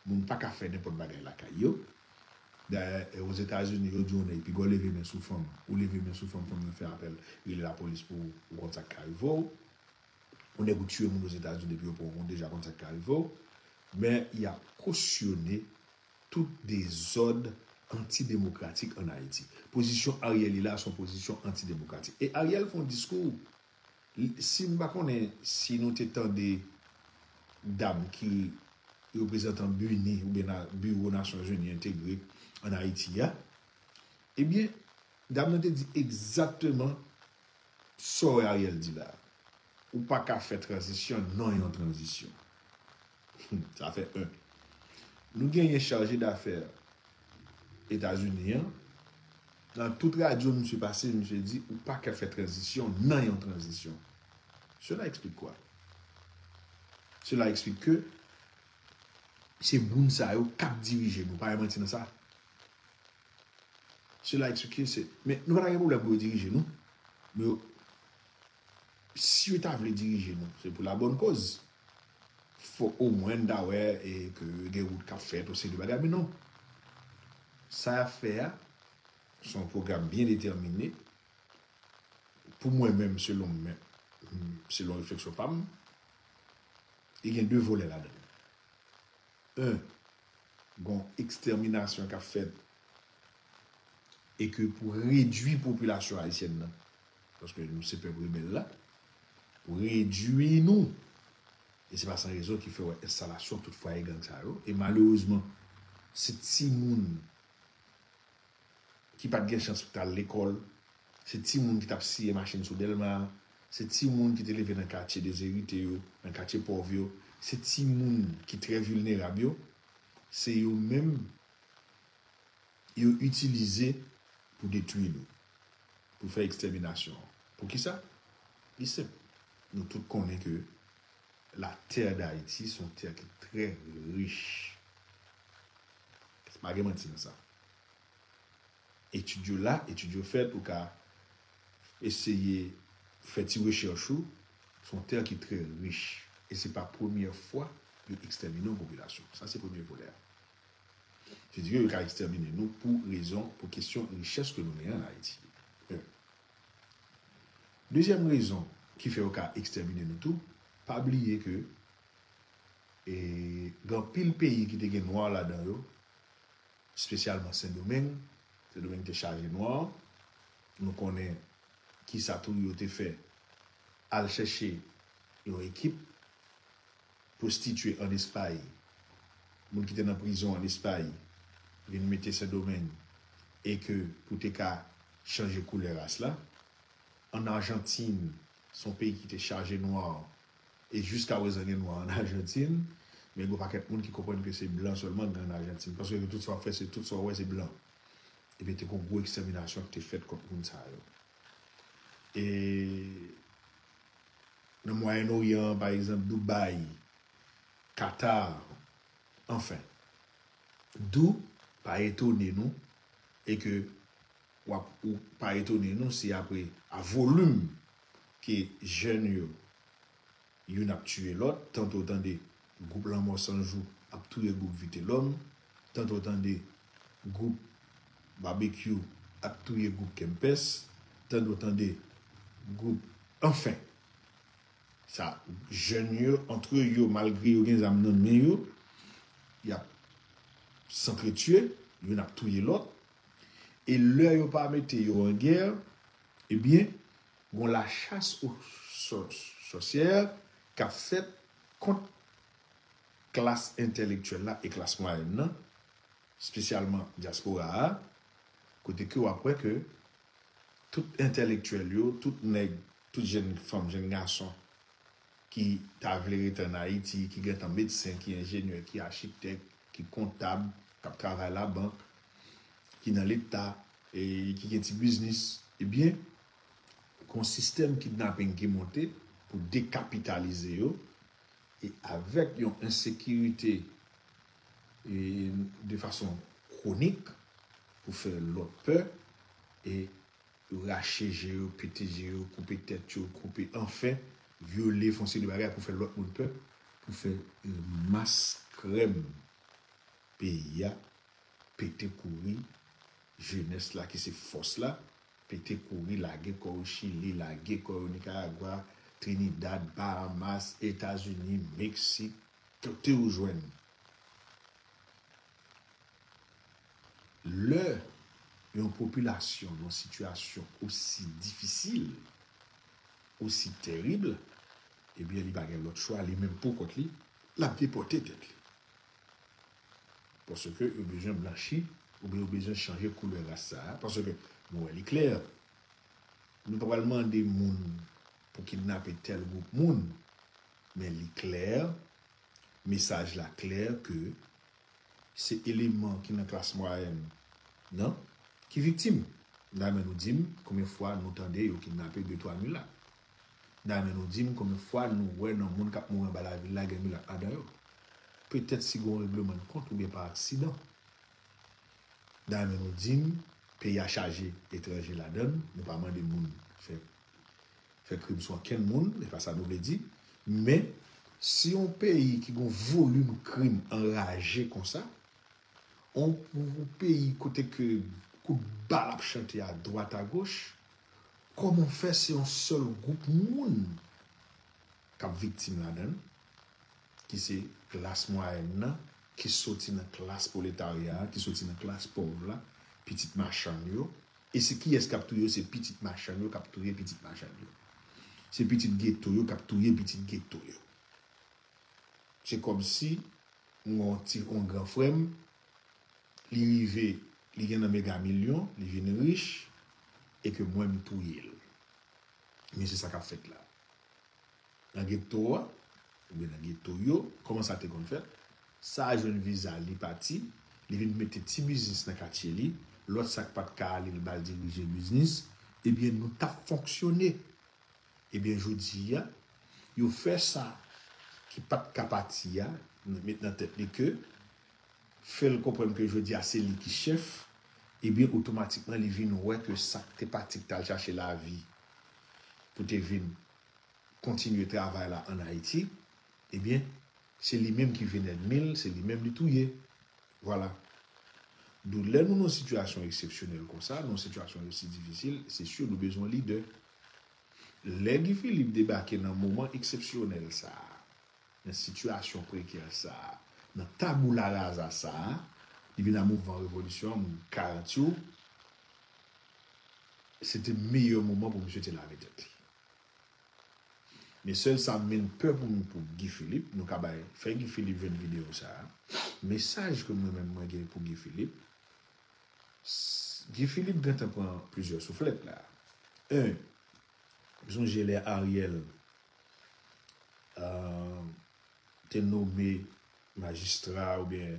moun pa ka fè nenpòt bagay lakay yo. Dayè, eh, Ozetazini, yo di yon nèg piga w leve men sou fanm, ou leve men sou fanm, fanm nan fè apèl, rele lapolis pou ou, ou konn sa k ka rive w. Yon nèg ou tiye moun Ozetazini epi yo pran w, ou deja konn sa k ka rive w. Men y ap kosyone tout dezòd antidemokratik ann Ayiti. Pozisyon Ariel li la, se yon pozisyon antidemokratik. E Ariel fè yon diskou, li, si m pa konnen si nou te tande dam ki reprezantan BINUH oubyen na, Biwo Nasyonzini Entegre ann Ayiti a, ebyen, dam nan te di egzakteman sa w wè Ariel di la. Ou pa ka fè tranzisyon nan yon tranzisyon. Sa fè en. Nou genyen chaje dafè Etazini an. Nan tout radyo misye pase, misye di, ou pa ka fè tranzisyon nan yon tranzisyon. Cela explique quoi? Cela explique que se moun sa yo k ap dirije nou. Pa gen manti nan sa. Cela explique se, men nou pa ta gen pwoblèm pou yo dirije nou. Men yo, si yo ta vle dirije nou, se pou la bòn koz. Fòk omwen n ta wè e ke gen wout k ap fèt, yon seri de bagay, men non. Sa y ap fè a, se yon pwogram byen detèmine. Pou mwen menm, selon mwen, selon refleksyon pa m, li gen de volè ladan l. En, gon ekstèminasyon k ap fèt e ke pou redwi popilasyon ayisyèn nan, paske nou se pèp rebèl la, pou redwi nou. E se pa san rezon ki fè w wè enstalasyon tout fwaye gang sa yo. E malerezman, se timoun ki pa t gen chans pou t al lekòl, se timoun ki t ap siye machin sou Dèlma, se timoun ki te leve nan katye dezerite yo, nan katye pòv yo, se timoun ki trè vilnerab yo, se yo menm yo itilize pou detwi nou, pou fè ekstèminasyon an. Poukisa? Li senp. Nou tout konnen ke la terre d'Haïti se yon tè ki trè rich. Pa gen manti nan sa. Etid yo la, etid yo fèt, ou ka eseye fè ti rechèch ou, se yon tè ki trè rich. E se pa premyè fwa yo ekstèmine yon popilasyon. Sa se premye volè a. Se di ke yo ka ekstèmine nou pou rezon, pou kesyon richès ke nou genyen an Ayiti. Dezyèm rezon ki fè yo ka ekstèmine nou tou, pa bliye ke e, gen anpil peyi ki te gen nwa ladan yo, espesyalman Sendomeng. Sendomeng te chaje nwa. Nou konnen kisa tou yo te fè, al chèche yon ekip pwostitye an Espay, moun ki te nan prizon an Espay, vin mete Sendomeng e ke pou te ka chanje koulè ras la. An Ajantin, se yon peyi ki te chaje nwa, e jiska prezan gen nwa an Ajantin, men gen yon pakèt moun ki konprann ke se blan sèlman gen an Ajantin, paske tout sa w ap fè, se tout sa w wè, se blan. Ebyen, te gen yon gwo ekstèminasyon ki te fèt kont moun sa yo. E nan Mwayen Oryan, pa egzanp, Dubai, Qatar, anfen. D'où, pa etone nou, e ke w ap, ou pa etone nou si apre, a volim ke jèn yo, youn ap tiye lòt, tanto w tande gwoup Lanmò San Jou ap touye gwoup Vitelòm, tanto w tande gwoup Babekyou ap touye gwoup Kempès, tanto w tande gwoup, anfen, sa, jèn yo, antre yo, malgre yo gen zam nan men yo, y ap s'entretuer, youn ap touye lòt. E lè yo pa mete yo an gè, ebyen, gon lachas o sò-, sòsyè k ap fèt kont klas entèlektyèl la e klas mwayèn nan, espesyalman dyaspora a, kote ke w ap wè ke tout entèlektyèl yo, tout nèg, tout jèn fanm, jèn gason ki ta vle rete ann Ayiti, ki gentan medsen, ki enjenyè, ki achitèk, ki kontab, k ap travay labank, ki nan Leta, e ki gen ti biznis, ebyen, gon sistèm kidnaping ki monte pou dekapitalize yo, e avèk yon ensekirite, e de fason kwonik, pou fè lòt pè, e yo rache je yo, pete je yo, koupe tèt yo, koupe, anfen, vyole, fè yon seri de bagay pou fè lòt moun pè, pou fè, e, mas krèm peyi a, pete kouri, jenès la ki se fòs la, pete kouri, lage kò yo Chili, lage kò yo Nicaragua, Trinidad, Bahamas, Etazini, Meksik, kote ou jwenn. Lè yon popilasyon nan yon sitiyasyon osi difisil, osi tèrib, ebyen, li pa gen lòt chwa, li menm pou kont li, l ap depòte tèt li. Paske yo bezwen blanchi, oubyen yo bezwen chanje koulè ras sa a, paske nou wè li klè. Nou pa pral mande moun pou kidnape tèl gwoup moun, men li klè, mesaj la klè ke se eleman ki nan klas mwayèn nan ki viktim. Dayè nou di m konbyen fwa nou tande yo kidnape de twa milat. Dayè nou di m konbyen fwa nou wè nan moun k ap mouri anba lavil la gen milat ladan yo. Petèt si gen yon regleman de kont oubyen pa aksidan. Dayè nou di m peyi a chaje etranje ladan l, nou pa mande moun fè fè krim sou okenn moun, se pa sa nou vle di. Men, si yon peyi ki gen yon volim krim anraje konsa, yon, yon peyi kote ke kout bal ap chante adwat agoch, kòman fè se yon sèl gwoup moun k ap viktim ladan l, ki se klas mwayèn nan, ki soti nan klas pwoletarya a, ki soti nan klas pòv la, pitit machann yo, E se kiyès k ap touye yo? Se pitit machann yo k ap touye pitit machann yo. Se pitit geto yo k ap touye pitit geto yo. Se kòmsi m gen yon ti, yon gran frè m, li rive, li gen nan mega milyon, li vin rich, e ke mwen m touye l. Men se sa k ap fèt la. Nan geto a, oubyen nan geto yo, kòman sa te konn fèt? Sa a jwenn viza, li pati, li vin mete ti biznis nan katye li, lòt sa k pa t ka ale, li ba l dirije biznis, ebyen, nou t ap fonksyone. Ebyen, jodi a, yo fè sa ki pa t ka pati a, met nan tèt li ke, fè l konprann ke jodi a se li ki chèf, ebyen, otomatikman, li vin wè ke sa k te pati, k t al chache lavi pou te vin kontinye travay la ann Ayiti, ebyen, se li menm ki vin ènmi l, se li menm li touye. Vwala. Donk, lè nou nan sitiyasyon eksepsyonèl konsa, nan sitiyasyon osi difisil, se si nou bezwen lidè. Lè Guy Philippe debake nan moman eksepsyonèl sa a, nan sitiyasyon prekè sa a, nan taboula raza sa a, li vin a mouvman revolisyon an, m garanti w, se te meyè moman pou misye te lave tèt li. Men sèl sa m menm pè pou nou pou Guy Philippe, nou ka bay, fè Guy Philippe jwenn videyo sa a. Mesaj ke mwen menm mwen gen pou Guy Philippe, s- Guy Philippe gentan pran plizyè souflèt la. En, m sonje lè Ariel euh, te nome majistra oubyen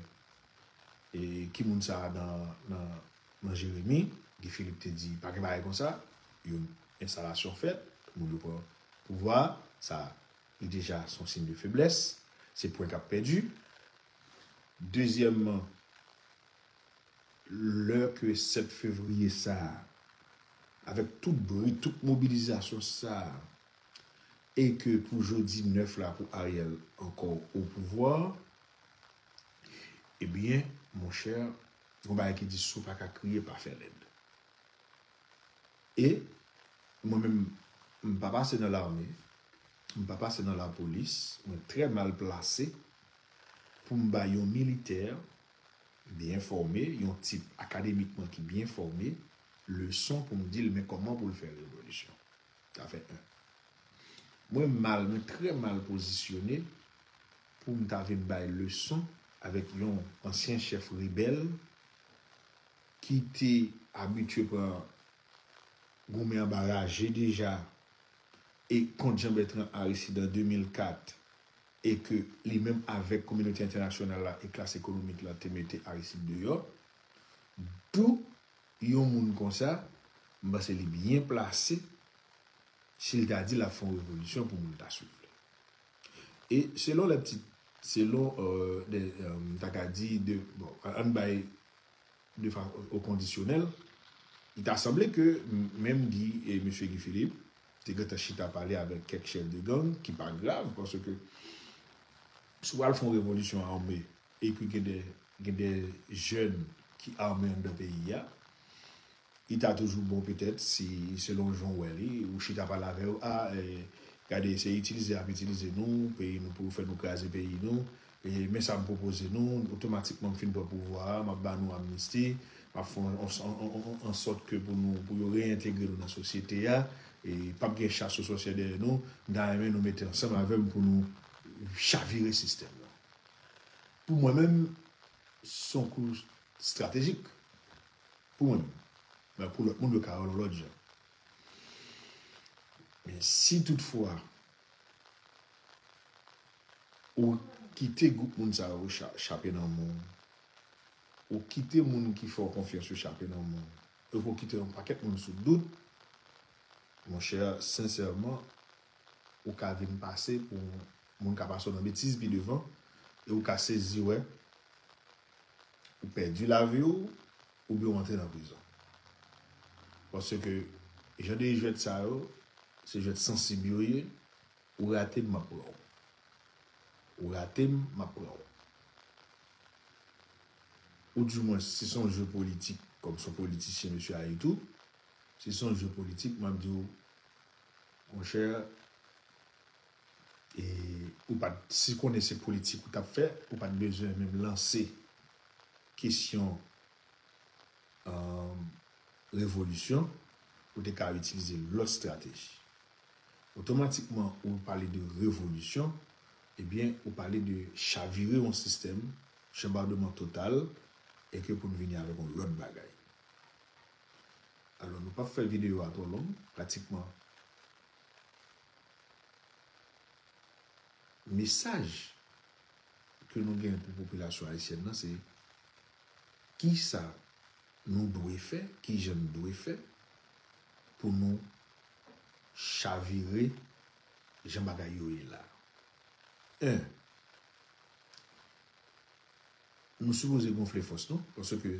e, ki moun sa a nan, nan, nan Jeremi, Guy Philippe te di, pa gen bagay konsa, yon enstalasyon fèt, moun yo pran pouvwa, sa li deja se yon siy de feblès, se pwen k ap pèdi. Dezyèmman, lè ke sèt fevriye sa a, avèk tout bri, tout mobilizasyon sa a, e ke pou jodi nèf la pou Ariel ankò o pouvwa, ebyen, monchè, gon bagay ki di si w pa ka kriye, pa fè lèd. E mwen menm, m pa pase nan lame, m pa pase nan lapolis, mwen trè mal plase pou m bay yon militè byen fòme, yon tip akademikman ki byen fòme, leson pou m di l men kòman pou l fè revolisyon. Sa fè en. Mwen mal, mwen trè mal pozisyone pou m ta vin bay leson avèk yon ansyen chèf rebèl ki te abitye pran goumen anba raje deja e kont Jean Bertrand Aristide an de mil kat e ke li menm avèk kominote entènasyonal la e klas ekonomik la te mete Aristide deyò. Dou yon moun konsa, m panse li byen plase si l ta di l ap fè yon revolisyon pou moun ta swiv li. E selon lè ti, selon euh, de, euh, m ta ka di de, bon, ann bay de fason kondisyonèl, li ta sanble ke menm Guy e mesye Guy Philippe te gentan chita pale avèk kèk chèf de gang, ki pa grav, paske si w al fè yon revolisyon ame e ke gen de, gen de jèn ki ame anndan peyi a, li ta toujou bon petèt si, selon jan w wè li, ou chita pale avè yo, a, eh, gade, se itilize y ap itilize nou, peyi nou pou yo fè nou kraze peyi nou, e men sa m pwopoze nou, otomatikman m fin pran pouvwa a, m ap ba nou amnisti, m ap fè an, an, an, an, an sòt ke pou nou, pou yo reyentegre nou nan sosyete a, e p ap gen chas o sòsyè dèyè nou, m ta renmen nou mete ansanm avè m pou nou chavire sistèm nan. Pou mwen menm, se yon kou estratejik. Pou mwen menm. Men pou lòt moun, yo ka wè l yon lòt jan. Men si toutfwa ou kite gwoup moun sa yo cha- chape nan men w, ou kite moun ki fè w konfyans yo chape nan men w, epi ou kite yon pakèt moun sou dout, monchè, sensèman, ou ka vin pase pou moun ka pase w nan betiz pi devan, e ou ka sezi wè ou pèdi lavi w, oubyen w antre nan prizon. Paske jan de jwèt sa yo, se jwèt sansib yo ye, ou rate m, m ap pran w. Ou rate m, m ap pran w. Ou di mwen, si se yon jeu politik, kòm se yon politisyen, mesye Ayitou, si se yon jeu politik, m ap di w, monchè, e ou pa t, si konnen se politik ou t ap fè, ou pa t bezwen menm lanse kesyon euh, revolisyon, ou te ka itilize lòt estrateji. Otomatikman, ou pale de revolisyon, ebyen, ou pale de chavire yon sistèm, chanbadman total, e ke pou n vini avèk yon lòt bagay. Alò, nou p ap fè videyo a twò long, pratikman mesaj ke nou gen pou popilasyon ayisyèn nan, se kisa nou dwe fè, kijan nou dwe fè pou nou chavire jan bagay yo ye la. En, nou sipoze gonfle fòs nou, paske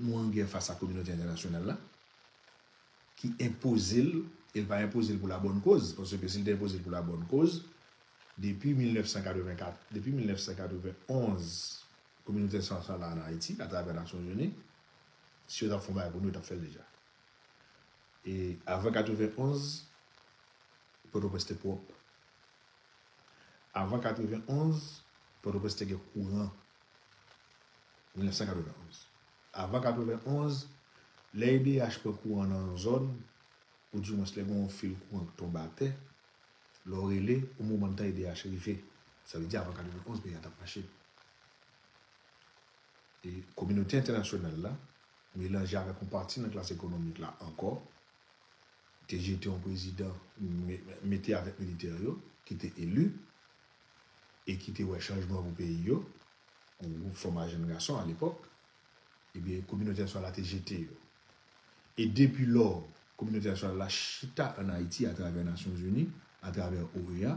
nou an gè fas a kominote entènasyonal la, ki enpoze l, e l pa enpoze l pou la bòn koz, paske si l te enpoze l pou la bòn koz, depi mil nèf san katrevenkat, depi mil nèf san katrevenonz, kominote entènasyonal la ann Ayiti, atravè Nasyonzini, si yo t ap fè yon bagay pou nou, yo t ap fè l deja. E avan katrevenonz, Pòtoprens te pwòp. Avan katrevenonz, Pòtoprens te gen kouran. Mil nèf san katrevenonz. Avan katrevenonz, lè E D H pran kouran nan yon zòn, oudimwens lè gen yon fil kouran k tonbe atè, lè w rele, yon moman de tan E D H rive. Sa vle di avan katrevenonz, peyi a t ap mache. E kominote entènasyonal la melanje avèk yon pati nan klas ekonomik la ankò, te jete yon prezidan, me- mete avèk militè yo, ki te eli, e ki te wè chanjman pou peyi yo, yon gwoup fanm a jenn gason alepòk, ebyen, kominote entènasyonal la te jete yo. E depi lò, kominote entènasyonal la chita ann Ayiti atravè Nasyonzini, atravè O E A,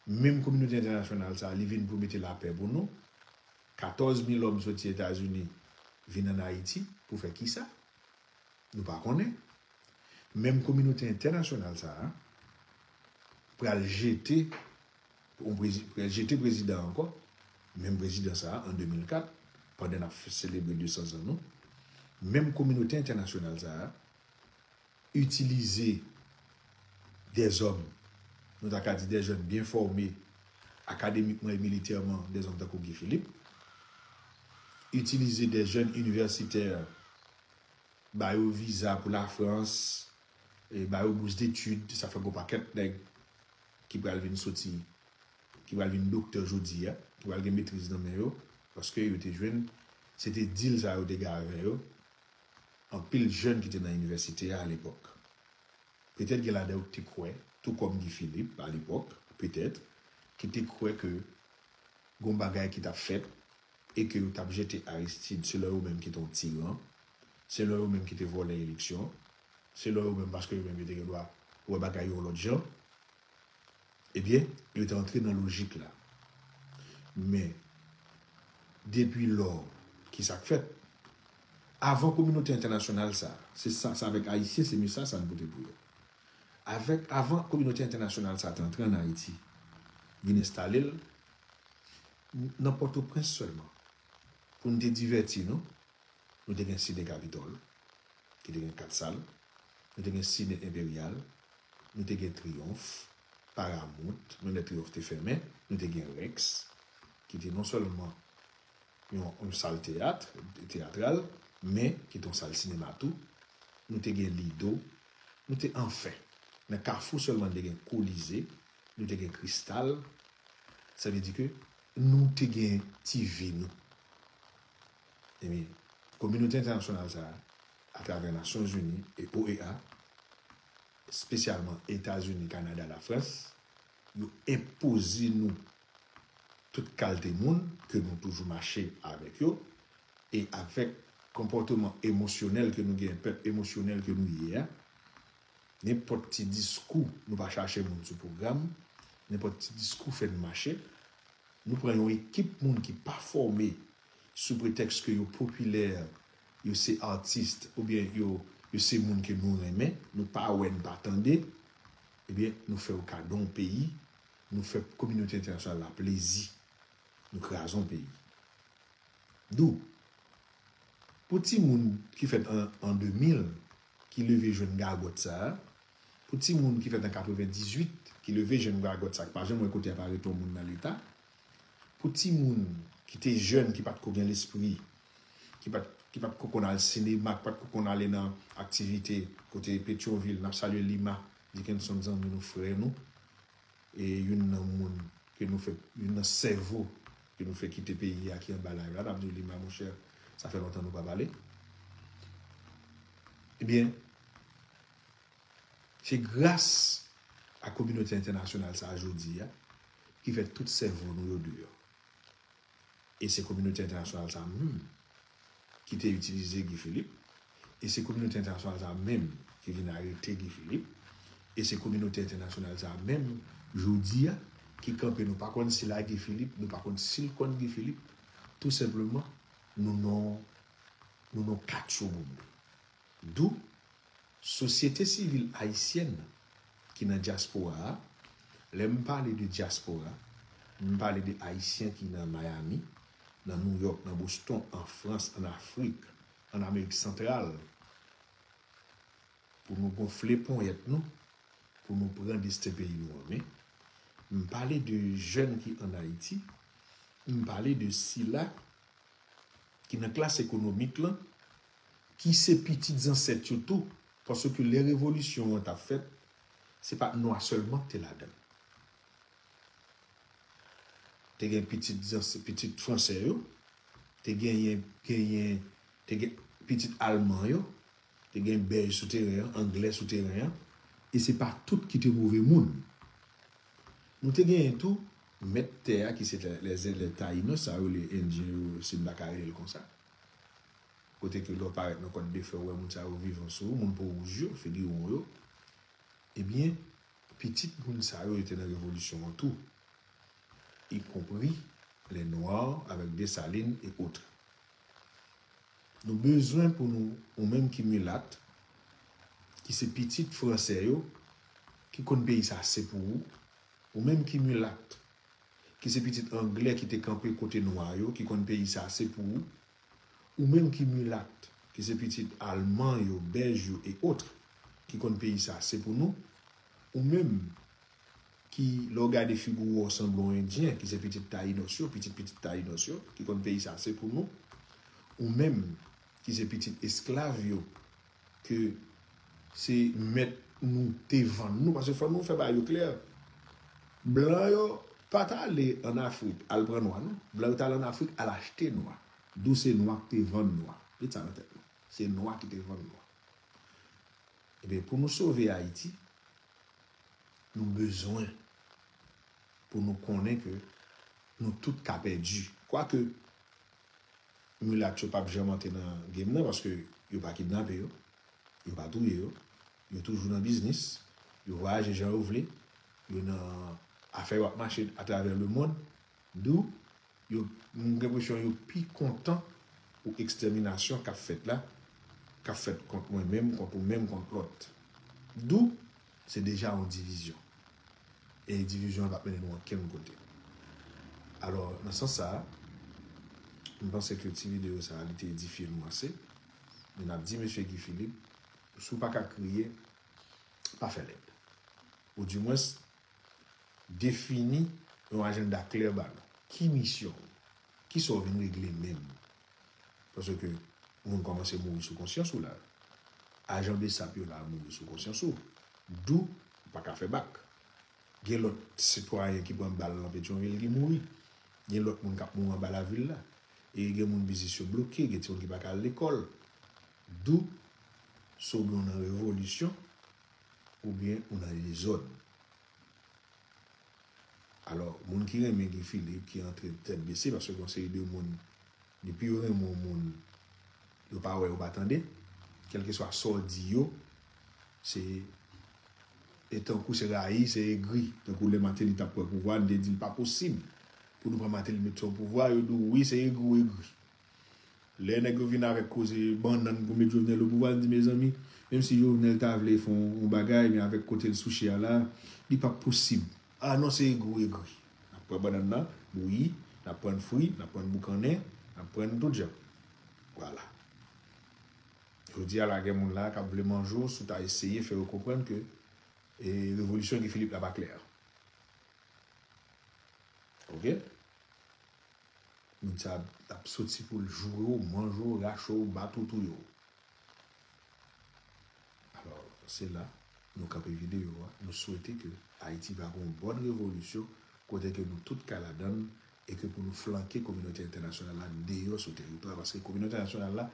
menm kominote entènasyonal sa a, li vin pou mete lapè pou nou. Katòz mil lòm soti Etazini vin ann Ayiti pou fè kisa? Nou pa konnen. Menm kominote entènasyonal sa a pral jete, yon prezi- pral jete prezidan ankò, menm prezidan sa a, an de mil kat, pandan n ap selebre de san zan nou, menm kominote entènasyonal sa a itilize dèzòm, nou ta ka di dèzòm byen fòme, akademikman e militèman, dèzòm tankou Guy Philippe, itilize dèzòm inivèsitè, ba yo viza pou Lafrans, e ba yo bous detid, sa fè gon pakèt nèg ki pral vin soti, ki pral vin doktè jodi a, ki pral gen metriz nan men yo, paske yo te jwenn, se te dil sa yo te gen avè yo, anpil jèn ki te nan inivèsite a alepòk. Petèt gen ladan yo ki te kwè, tou kòm Guy Philippe alepòk, petèt, ki te kwè ke gon bagay ki t ap fèt e ke yo t ap jete Aristide selon yo menm ki te yon tiran, selon yo menm ki te vòlè eleksyon, selon yo menm paske yo menm yo te gen dwa wè bagay yo yon lòt jan. Ebyen, yo te antre nan lojik la. Men, depi lò, ki sa k fèt? Avan kominote entènasyonal sa, se sa, se avèk Ayisyen, se mesaj sa n pote pou yo. Avèk, avan kominote entènasyonal sa te antre ann Ayiti, vin enstale l, nan Pòtoprens sèlman, pou n te divèti nou, nou te gen Sine Kapitòl, ki te gen kat sal, nou te gen Sine Enperyal, nou te gen Triyonf, Paramount, menm lè Triyonf te fèmen, nou te gen Rex, ki te non sèlman yon, yon sal teyat, teyatral, men ki te yon sal sinema tou. Nou te gen Lido, nou te, anfen, nan Kafou sèlman nou te gen Kolize, nou te gen Kristal. Sa vle di ke nou te gen ti vi nou. Ebyen, kominote entènasyonal sa a, atravè Nasyonzini e O E A, espesyalman Etazini, Kanada, Lafrans, yo enpoze nou tout kalte moun ke nou toujou mache avèk yo, e avèk konpòteman emosyonèl ke nou gen, pèp emosyonèl ke nou ye a, nenpòt ti diskou, nou pa chache moun sou pwogram, nenpòt ti diskou fè n mache, nou pran yon ekip moun ki pa fòme sou pretèks ke yo popilè, yo se atis, oubyen yo, yo se moun ke nou renmen, nou pa wè, n pa tande, ebyen, nou fè yo kado yon peyi, nou fè kominote entènasyonal la plezi, nou kraze yon peyi. Dou, pou timoun ki fèt an, an de mil, ki leve jwenn gagòt sa a, pou timoun ki fèt an katrevendizuit, ki leve jwenn gagòt sa a, ki pa janm wè kote y ap arete yon moun nan Leta, pou timoun ki te jèn, ki pa t ko gen lespri, ki pa t, ki pa t ko konn al sinema, ki pa t ko konn ale nan aktivite kote Petyonvil, n ap salye Lima Dickenson, zanmi nou, frè nou, e youn nan moun ke nou fè, youn nan sèvo ke nou fè kite peyi a ki anba live la, n ap di w Lima, monchè, sa fè lontan nou pa pale. Ebyen, se gras a kominote entènasyonal sa a jodi a ki fè tout sèvo nou yo deyò. E se kominote entènasyonal sa a menm ki te itilize Guy Philippe. E se kominote entènasyonal sa a menm ki vin arete Guy Philippe. E se kominote entènasyonal sa a menm, jodi a, ki kanpe, nou pa konn si l a Guy Philippe, nou pa konn si l konn Guy Philippe. Tou senpleman, nou nan, nou nan katcho boumbe. Dou, sosyete sivil ayisyèn ki nan dyaspora a, lè m pale de dyaspora, m pale de Ayisyen ki nan Miami, nan New York, nan Boston, an Frans, an Afrik, an Amerik Santral, pou nou gonfle ponyèt nou, pou nou pran desten peyi nou an men. M pale de jèn ki ann Ayiti, m pale de sila ki nan klas ekonomik lan, ki se pitit zansèt yo tou, paske lè revolisyon an t ap fèt, se pa t nwa sèlman ki te ladan l. Te gen pitit zans-, pitit fransè yo, te genyen, genyen, te gen pitit alman yo, te gen bèj sou teren an, anglè sou teren an, e se pa tout ki te move moun. Nou te genyen tou mèt tè a ki se lè, lè, lè Tayinos, sa yo rele Endyen yo, si m ta ka rele l konsa. Kote ke lè w parèt nan Kòt de Fè, ou wè moun sa yo vivan sou ou, moun po wouj yo, figi won yo. Ebyen, pitit moun sa yo, yo te nan revolisyon an tou, ikonpri les Noirs avec Dessalines et autres. Nou bezwen pou nou, ou menm ki milat, ki se pitit fransè yo, ki konn peyi sa se pou ou, ou menm ki milat, ki se pitit anglè ki te kanpe kote nwa yo, ki konn peyi sa se pou ou, ou menm ki milat, ki se pitit alman yo, bèj yo, e otre, ki konn peyi sa se pou nou, ou menm ki, lè w gade figi w, w sanble yon endyen, ki se pitit Tayinos yo, pitit pitit Tayinos yo, ki konn peyi sa se pou nou, ou menm ki se pitit esklav yo, ke se mèt nou te vann nou, paske fò nou fè bagay yo klè. Blan yo pa t ale ann Afrik al pran nwa, non. Blan yo t al ann Afrik al achte nwa. Dou se nwa ki te vann nwa. Met sa nan tèt nou. Se nwa ki te vann nwa. Ebyen, pou nou sove Ayiti, nou bezwen pou nou konnen ke nou tout ka pèdi. Kwake milat yo p ap janm antre nan game nan, paske yo pa kidnape yo, yo pa touye yo, yo toujou nan biznis, yo vwayaje jan yo vle, yo nan afè yo ap mache atravè lemonn, dou yo, m gen enpresyon yo pi kontan pou ekstèminasyon k ap fèt la, k ap fèt kont mwen menm, kont ou menm, kont lòt. Dou, se deja yon divizyon. E divizyon an p ap mennen nou ankenn kote. Alò, nan sans sa a, m panse ke ti videyo sa a, li te edifye nou ase. Men n ap di mesye Guy Philippe, si w pa ka kriye, pa fè lèd. Oudimwens, defini yon ajanda klè ba nou. Ki misyon w? Kisa w vin regle menm? Paske moun kòmanse mouri sou konsyans ou la. Ajan BSAP yo la mouri sou konsyans ou. Dou, ou pa ka fè bak. Gen lòt sitwayen ki pran bal nan Petyonvil ki mouri. Gen lòt moun k ap mouri anba lavil la. E gen moun biznis yo bloke, gen timoun ki pa ka al lekòl. Dou, swa w nan revolisyon, oubyen ou nan dezòd. Alò, moun ki renmen Guy Philippe, ki antre tèt bese, paske gen yon seri de moun, depi yo renmen yon moun, yo pa wè, yo pa tande, kèlkeswa sa w di yo, se, e tankou se rayi, se egri. Tankou lè Martelly t ap pran pouvwa, nou te di l pa posib pou nou pran Martelly met sou pouvwa, yo di w wi, se egri w egri. Lè nèg yo vin avèk koze bannann pou met Jovenel o pouvwa, m di, mezanmi, menm si Jovenel ta vle fè yon, yon bagay, men avèk kote l sou chè a la, li p ap posib. A non, se egri w egri. N ap pran bannann nan, bouyi, n ap pran fri, n ap pran boukannen, n ap pran tout jan. Vwala. Jodi a la, gen moun la k ap vle manje w si w ta eseye fè yo konprann ke, e, revolisyon Guy Philippe la pa klè. Oke? Moun sa ap soti pou l joure w, manje w, rache w, bat ou, touye w. Alò, se la nou kanpe videyo a. Nou swete ke Ayiti va gen yon bòn revolisyon kote ke nou tout ka ladan l e ke pou nou flanke kominote entènasyonal la deyò sou teritwa a, paske kominote entènasyonal la,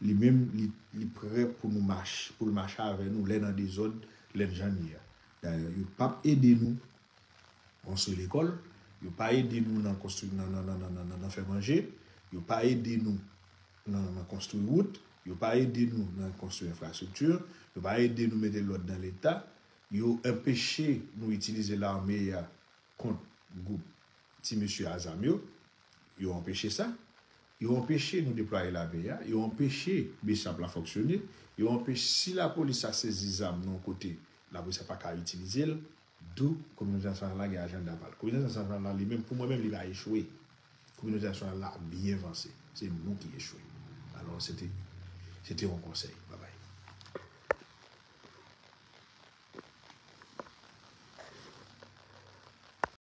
li menm, li, li prè pou nou mache, pou l mache avè nou lè n nan dezòd, lè n jan n ye a. Dayè, yo p ap ede nou konstwi lekòl, yo pa ede nou nan konstwi, nan, nan, nan fè manje, yo pa ede nou nan, nan konstwi wout, yo pa ede nou nan konstwi enfrastrikti, yo pa ede nou mete lòd nan Leta, yo anpeche nou itilize lame a kont gwoup ti mesye a zam yo, yo anpeche sa. Yo anpeche nou deplwaye lame a, yo anpeche BSAP la fonksyone, yo anpeche si lapolis la sezi zam nan yon kote, lapolis la pa ka itilize l, dou kominote entènasyonal la gen ajanda pa l. Kominote entènasyonal la li menm, pou mwen menm, li pa echwe. kominote entènasyonal la ap byen vanse. Se nou ki echwe. Alò, se te, se te yon konsèy.